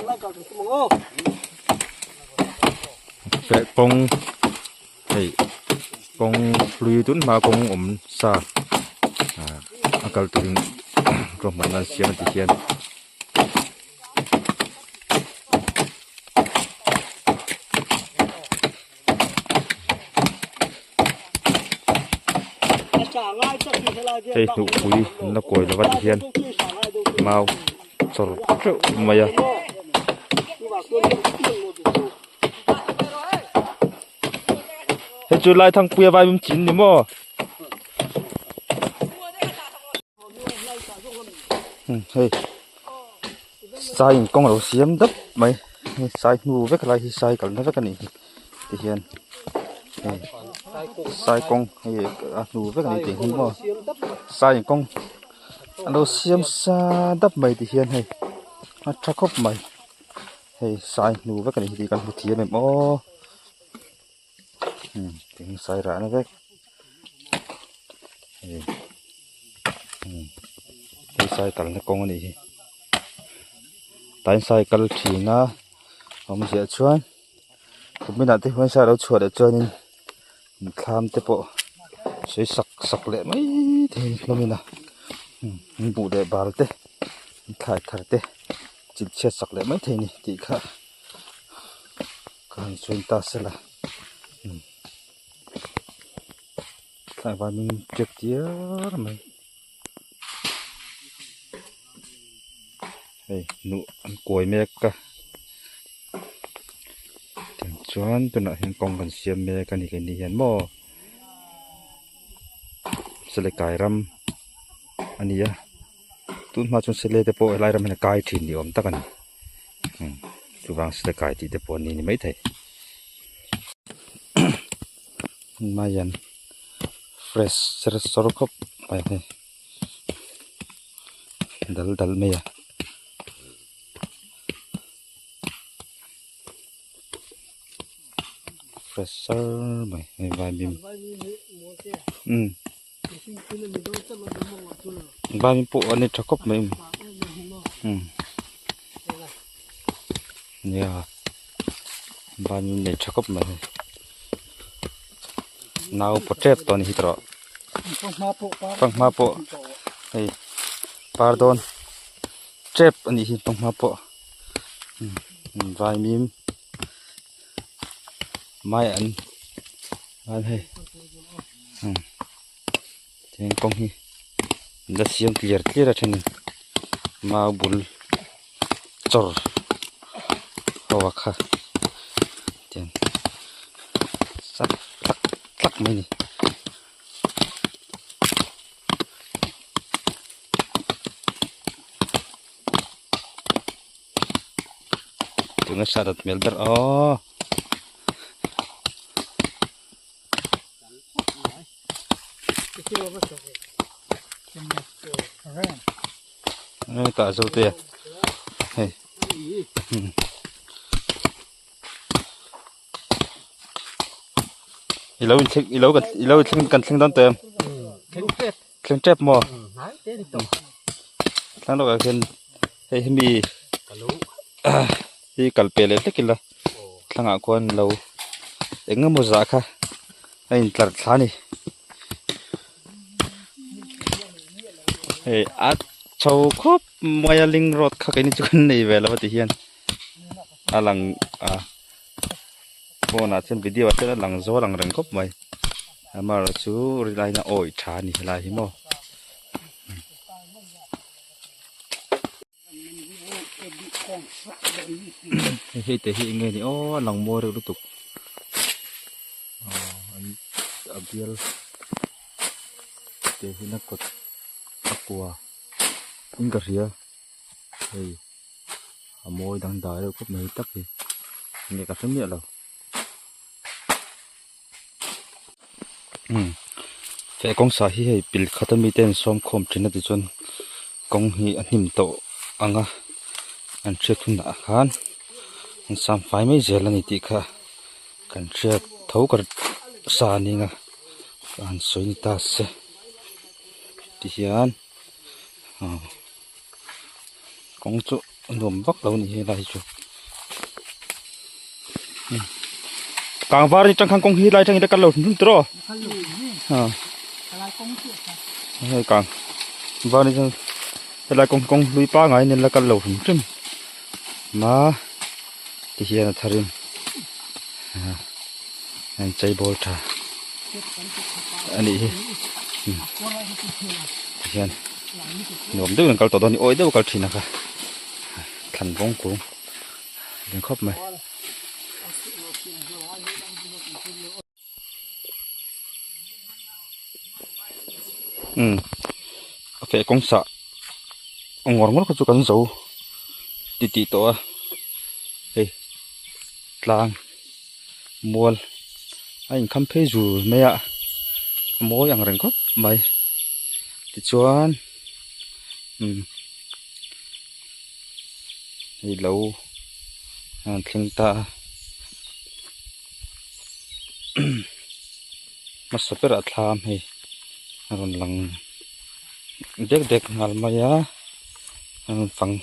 Feh kawng hei kawng hlui tun hma kawng awm sa ah a kal turin ruahmanna an siam a ti hian. Hei hnuhpui an la kawi lova ti hian mau chawr teuh mai a. Hei chu Laithangpuia vaimim chin ni maw? Hei sai in kawng a lo siam dap mai hei sai hnu vek lai hi sai kalna vek a nih hi tihian hei sai kawng hei a hnu vek a ni tih hi maw sai in kawng a lo siam sa dap mai tihian hei a tha khawp mai hei sai hnu vek a ni hi tih kan hmu thiam em aw tin sai rahna vek hei hei sai kalna kawng a nih hi tlai sai kal thin a awmziah chuan kuminah te hian sai a lo chhuah leh chuanin thlam te pawh sawi sak sak leh mai thei hlawmin a buh leh bal te thlai thar te chil chhiat sak leh mai thei a ni tih kha. Ka han sawi ta sela thlai vanin tep diar mai hei hnuh an kuai mek a tichuan tunah hian kawng kan siam mek a ni keini hian maw selekai ram a ni a tun hma chuan sele te pawh helai ram hian a kai thin ni awm tak a ni. Chuvang sele kai tih te pawh an ni ni maithei maian fresh ser sawr khawp mai hei dal dal mai a. Fresh sar mai hei vaimim umm vaimim pawh a ni tha khawp mai umm nia vaimim nei tha khawp mai hei nau pawh tep tawh a ni hi tawh fanghma pawh hei par dawn tep a nih hi fanghma pawh vaimim. Mai an an hei tiang kawng hi an la siam tliar tliar a thenin mau bul chawr ho a kha tiang sak tlak tlak mai a ni. Tunga sarat hmel ber aw. Ai tah zo te hei i lo in thleng i lo i lo thleng kan thleng dawn tawh em thleng tep maw thlang lawkah khian hei hemi hi kal pe leh hlek ila thlangah khuan lo eng emaw zah kha a intlar thla a ni hei a chho khawp mai a link road kha keini chu kan nei ve lo a ti hian a lang a phone ah chuan video ah chuan a lang zawl ang reng khawp mai amaherawhchu rilaiin a awih tha a ni helai hi maw. Hei te hi enge ni aw a lang mawi reuh lutuk aw an a bial te hi na kawt a kua in ka hria hei a mawi dangdai reuh khawp mai tak hi enge ka hre miah lo. He kawng sa hi hei pil khat ami te an sawm khawm thin a tichuan kawng hi a hnim tawh ang a an hriat hunah khan an sam fai mai zel a ni tih kha kan hriat tho ka sa a ning a ka han sawi ni ta se tihian kawng chu a nuam vak lo a ni helai hi chu. Kangvar ni tang khan kawng hi lai tangin a kal lo hrim hrim tawh a hei kang var ni chuan helai kawng kawng hlui pangai in la kal lo hrim hrim ma ti hian a thar in an chei bawl tha a nih hi ti hian nuam deuhin an kal tawh dawn a ni awi deuh a kal thin a kha thlan vawng kung a ni khawp mai. Umm a feh kawng sah ngawr ngawr kha chu kan zo titih tawh a hei tlang mual a inkham phei zur mai a a mawi ang reng khawp mai tichuan umm hei lo a rawn thleng ta a hmasa berah thlam hei a rawn lang dek dek nghal mai a a rawn fang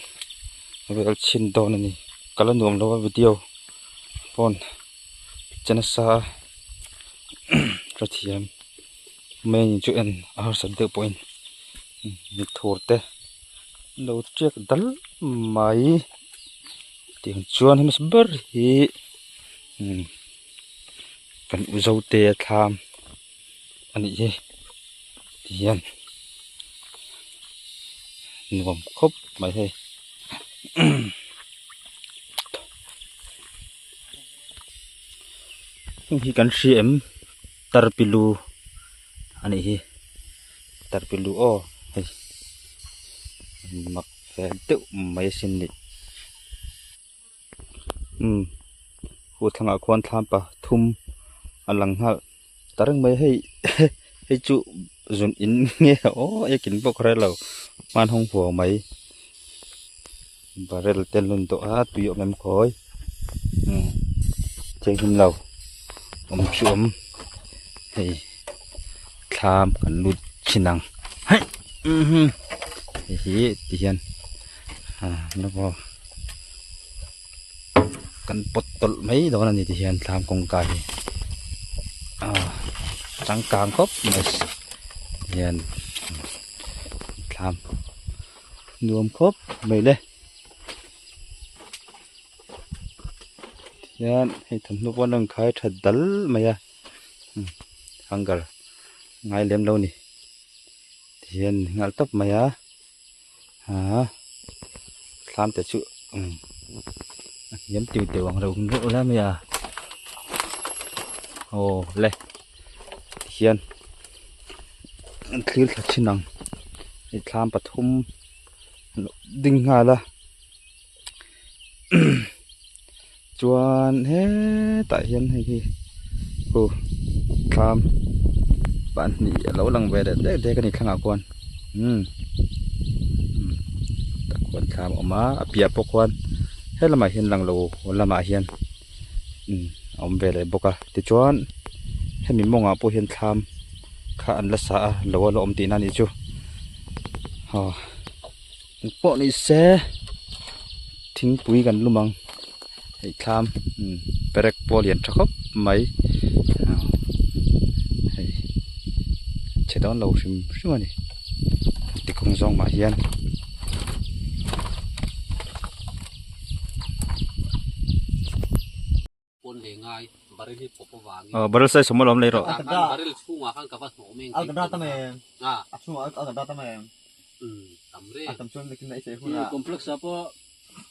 vel chhin dawn a ni ka la nuam lo a video phone che nasa a ka thiam mai ni chu en a harsat deuh pawhin thur te an lo tiak dal mai tiang chuan hmasa ber hi kan u zote a thlam a nih hi tihian nuam khawp mai hei. Heng hi kan hria em tarpilu a nih hi tarpilu aw hei mak fel deuh mai asin ni umm hu thlangah khuan thlam pathum a lang nghal ta reng mai hei hei chu zun in nge aw ekin pawh ka hre lo hmanhawng huau mai. Barrel te an rawn dawh a tui a awm em khawi umm thianghlim lo awm chu awm hei thlam kan lut thin ang haih hei hi ti hian ah kan pawt tawlh mai dawn a ni ti hian thlam kawngka hi ah changkang khawp mai hian thlam. Nuam khawp mai le tihian hei thawmhnaw pawh an rawn khai tha dal mai a hanger ngai lem lo a ni tihian nghal tawp mai a aa thlam te chu a hniam tiu teu ang reuh reuh lai mai a aw le tihian an thlir thla thin ang hei thlam pathum a lo ding nghal a chuan hetah hian hei hi aw thlam pahnih a lo lang ve leh dek dek a ni thlangah khuan umm tah khuan thlam a awm a a piah pawh khuan he lamah hian lang lo lamah hian umm a awm ve leh bawk a tichuan hemi mawngah pawh hian thlam kha an la sa a lo a la awm tihna a nih chu aw engpawh ni se thingpui kan lum ang hei thlam umm perek pawh a lian tha khawp mai hei chhe dawn lo hrim hrim a ni tikawng zawng mah hian. Pawn leh ngai barrel hi pawp avangin Aw barrel size awm alawm lei rawh. Tah khan barrel chhungah khan ka va hnawh meng Al ka data mai em? A. A chhungah al ka data mai em? Um tam reng. A tam chuan nakin a i feh hunah. Complex ah pawh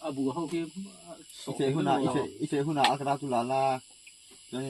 a bu ho khi I feh hunah i feh hunah al ka datu la la. Chuan